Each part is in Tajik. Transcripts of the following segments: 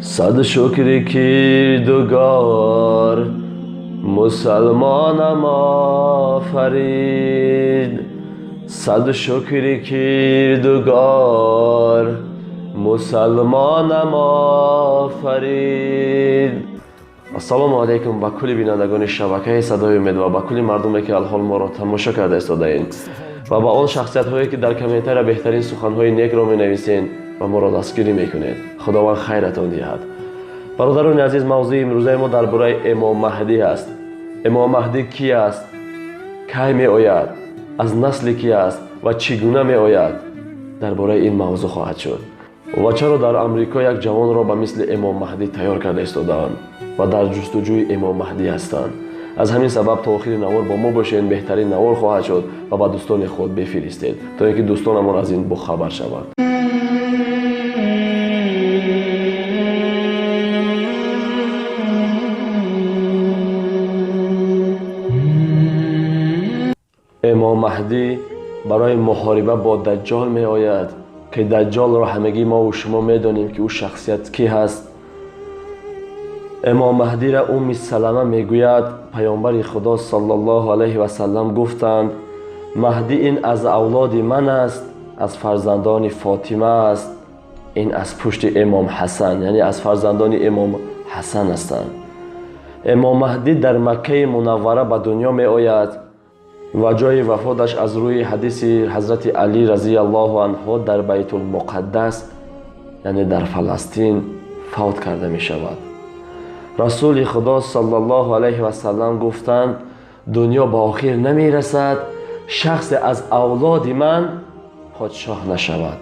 Сад шукри кирдугор мусалмонам офарид. Сад шукри кирдугор мусалмонам офарид. Ассалому алайкум ба кулли бинандагони шабакаи Садои Умед ва ба кулли мардуме, ки алҳол моро тамошо карда истодаед, ва ба он шахсиятҳое, ки дар комментария беҳтарин суханҳои некро менависед ва моро дастгирӣ мекунед. Худованд хайратон диҳад. Бародарони азиз, мавзӯи имрӯзаи мо дар бораи Эмом Маҳдӣ аст. Эмом Маҳдӣ кӣ аст, кай меояд, аз насли кӣ аст ва чӣ гуна меояд, дар бораи ин мавзӯъ хоҳад шуд. Ва чаро дар Амрико як ҷавонро ба мисли Эмом Маҳдӣ тайёр карда истодаанд ва дар ҷустуҷӯи Эмом Маҳдӣ ҳастанд. Аз ҳамин сабаб то охири навор бо мо бошед, беҳтарин навор хоҳад шуд ва ба дӯстони худ бифиристед, то ин ки дӯстонамон аз ин бохабар шаванд. Эмом Маҳдӣ барои муҳориба бо Даҷҷол меояд, ки Даҷҷолро ҳамагӣ мову шумо медонем, ки ӯ шахсият кӣ ҳаст. Эмом Маҳдира Умми Салама мегӯяд: паёмбари Худо саллаллоҳу алайҳи васаллам гуфтанд: Маҳдӣ ин аз авлоди ман аст, аз фарзандони Фотима аст, ин аз пушти Эмом Ҳасан, яъне аз фарзандони Эмом Ҳасан ҳастанд. Эмом Маҳдӣ дар Маккаи Мунаввара ба дунё меояд ва ҷои вафоташ аз рӯи ҳадиси ҳазрати Алӣ разияллоҳу анҳу дар Байтулмуқаддас, яъне дар Фаластин, фавт карда мешавад. Расули Худо саллаллоҳу алайҳи васаллам гуфтанд: дунё ба охир намерасад, шахсе аз авлоди ман подшоҳ нашавад,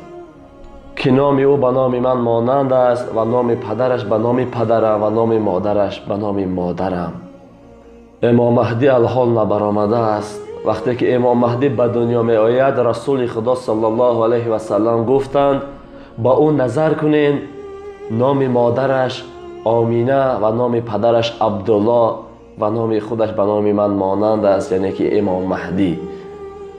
ки номи ӯ ба номи ман монанд аст ва номи падараш ба номи падарам ва номи модараш ба номи модарам. Эмом Маҳдӣ алҳол набаромадааст. Вақте ки Эмом Маҳдӣ ба дунё меояд, Расули Худо саллаллоҳу алайҳи васаллам гуфтанд: ба ӯ назар кунед, номи модараш Омина ва номи падараш Абдулло ва номи худаш ба номи ман монанд аст, яъне ки Эмом Маҳдӣ.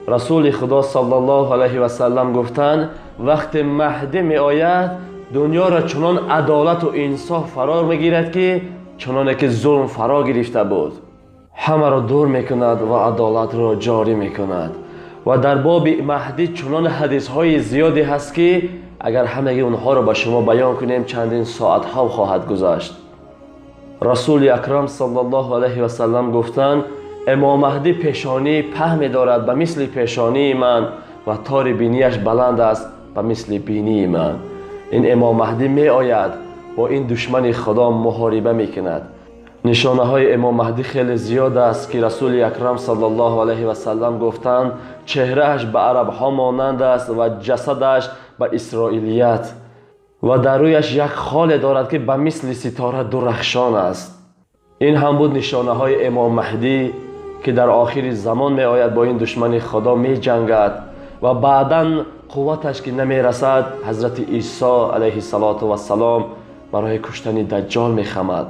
Расули Худо саллаллоҳу алайҳи васаллам гуфтанд: вақте Маҳдӣ меояд, дунёро чунон адолату инсоф фаро мегирад, ки чуноне ки зулм фаро гирифта буд, ҳамаро дур мекунад ва адолатро ҷорӣ мекунад. Ва дар боби Маҳдӣ чунон ҳадисҳои зиёде ҳаст, ки агар ҳамаги онҳоро ба шумо баён кунем, чандин соатҳо хоҳад гузашт. Расули Акрам саллаллоҳу алайҳи васаллам гуфтанд: Эмом Маҳдӣ пешонии паҳме дорад ба мисли пешонии ман ва тори бинияш баланд аст ба мисли бинии ман. Ин Эмом Маҳдӣ меояд, бо ин душмани Худо муҳориба мекунад. Нишонаҳои Эмом Маҳдӣ хеле зиёд аст, ки Расули Акрам саллаллоҳу алайҳи васаллам гуфтанд: чеҳрааш ба арабҳо монанд аст ва ҷасадаш ба исроилият, ва дар рӯяш як холе дорад, ки ба мисли ситора дурахшон аст. Ин ҳам буд нишонаҳои Эмом Маҳдӣ, ки дар охири замон меояд, бо ин душмани Худо меҷангад ва баъдан қувваташ ки намерасад, ҳазрати Исо алайҳиссалоту вассалом барои куштани Даҷҷол мехамад.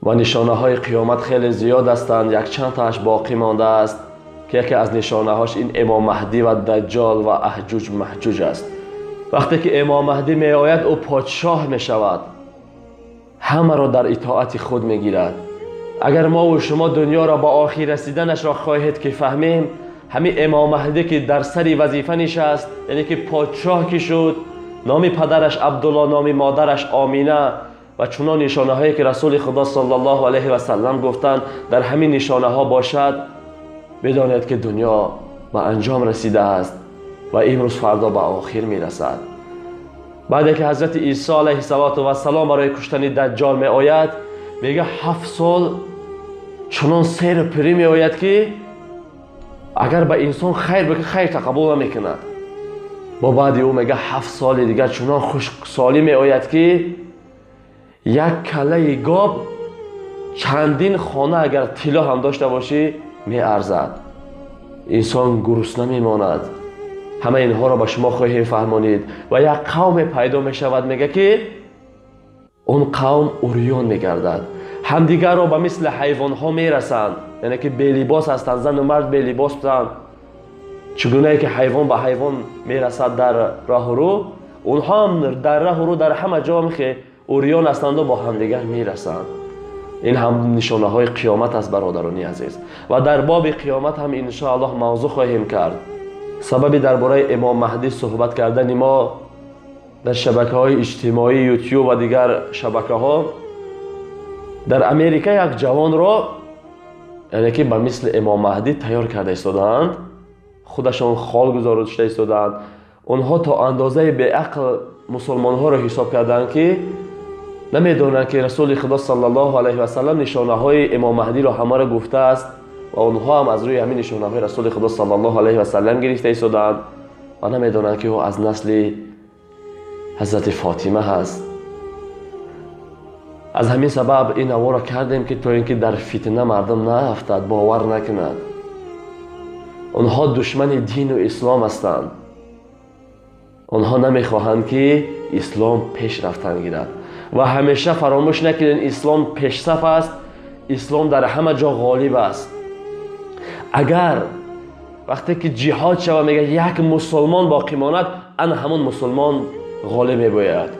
Ва нишонаҳои қиёмат хеле зиёд ҳастанд, якчанд тааш боқӣ мондааст, ки яке аз нишонаҳош ин Эмом Маҳдӣ ва Даҷҷол ва Аҳҷуҷ Маҳҷуҷ аст. Вақте ки Эмом Маҳдӣ меояд, ӯ подшоҳ мешавад, ҳамаро дар итоати худ мегирад. Агар мову шумо дунёро ба охир расиданашро хоҳед ки фаҳмем, ҳамин Эмом Маҳдӣ, ки дар сари вазифа нишаст, яъне ки подшоҳ ки шуд, номи падараш Абдулло, номи модараш Омина ва чунон нишонаҳое ки Расули Худо саллаллоҳу алайҳи васаллам гуфтанд, дар ҳамин нишонаҳо бошад, бидонед, ки дунё ба анҷом расидааст ва имрӯз фардо ба охир мерасад. Баъде ки ҳазрати Исо алайҳиссалоту вассалом барои куштани Даҷҷол меояд, мега 7 сол чунон серу пирӣ меояд, ки агар ба инсон хайр бикунад, хайр тақаббул намекунад. Бо баъди ӯ мега 7 соли дигар чунон хушксолӣ меояд, ки як каллаи гоб чандин хона агар тилло ҳам дошта бошӣ меарзад. Инсон гурусна мемонад. Ҳама инҳоро ба шумо хоҳем фаҳмонид. Ва як қавме пайдо мешавад, мега, ки он қавм урён мегардад, ҳамдигарро ба мисли ҳайвонҳо мерасанд, яъне ки белибос ҳастанд, зану мард белибосанд, чӣ гунае ки ҳайвон ба ҳайвон мерасад дар роҳу рӯ, онҳо ҳам дар раҳу рӯ, дар ҳама ҷо мехе уриён ҳастанду бо ҳамдигар мерасанд. Ин ҳам нишонаҳои қиёмат аст, бародарони азиз. Ва дар боби қиёмат ҳам иншоаллоҳ мавзӯъ хоҳем кард. Сабаби дар бораи Имом Маҳдӣ суҳбат кардани мо дар шабакаҳои иҷтимоӣ, Ютюб ва дигар шабакаҳо, дар Америка як ҷавонро, яъне ки ба мисли Имом Маҳдӣ тайёр карда истодаанд, худашон хол гузоришта истодаанд. Онҳо то андозаи беақл мусулмонҳоро ҳисоб карданд, ки намедонанд, ки Расули Худо саллаллоҳу алайҳи васаллам нишонаҳои Имом Маҳдиро ҳамаро гуфтааст ва онҳо ҳам аз рӯи ҳамин нишонаҳои Расули Худо саллаллоҳу алайҳи васаллам гирифта истодаанд ва намедонанд, ки ӯ аз насли Ҳазрати Фотима ҳаст. Аз ҳамин сабаб ин наворо кардем, ки то ин ки дар фитна мардум наафтад, бовар накунад. Онҳо душмани дину ислом ҳастанд. Онҳо намехоҳанд, ки ислом пеш рафтан гирад. Ва ҳамеша фаромӯш накунед, ислом пешсаф аст, ислом дар ҳама ҷо ғолиб аст. Агар вақте ки ҷиҳод шава, мега, як мусулмон боқӣ монад, ана ҳамон мусулмон ғолиб мебояд.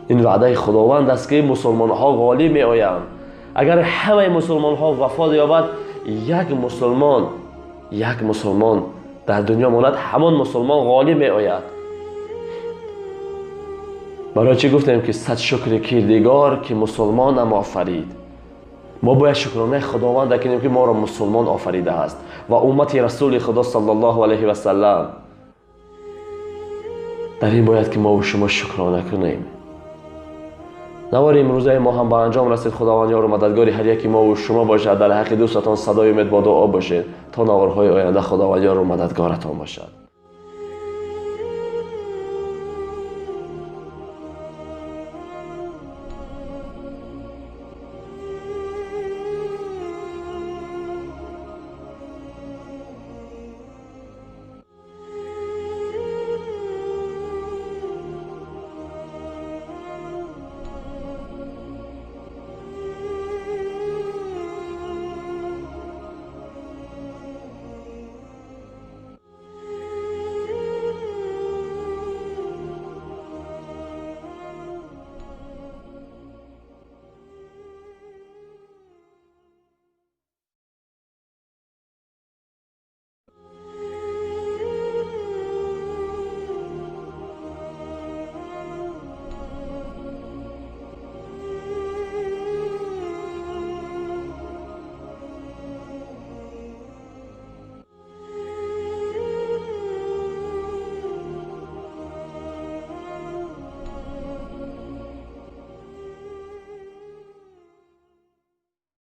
Ин ваъдаи Худованд аст, ки мусулмонҳо ғолиб меоянд. Агар ҳамаи мусулмонҳо вафот ёбад, як мусулмон, як мусулмон дар дунё монад, ҳамон мусулмон ғолиб меояд. Барои чӣ гуфтем, ки сад шукри кирдигор, ки мусулмонам офарид? Мо бояд шукронаи Худованд кунем, ки моро мусулмон офаридааст ва уммати Расули Худо саллаллоҳу алайҳи васаллам. Дар ин бояд ки мову шумо шукрона кунем. Навори имрӯзаи мо ҳам ба анҷом расид. Худованд ёру мададгори ҳар яки мову шумо бошад. Дар ҳаққи дӯстатон садои умед бо дуо бошед. То наворҳои оянда Худованд ёру мададгоратон бошад.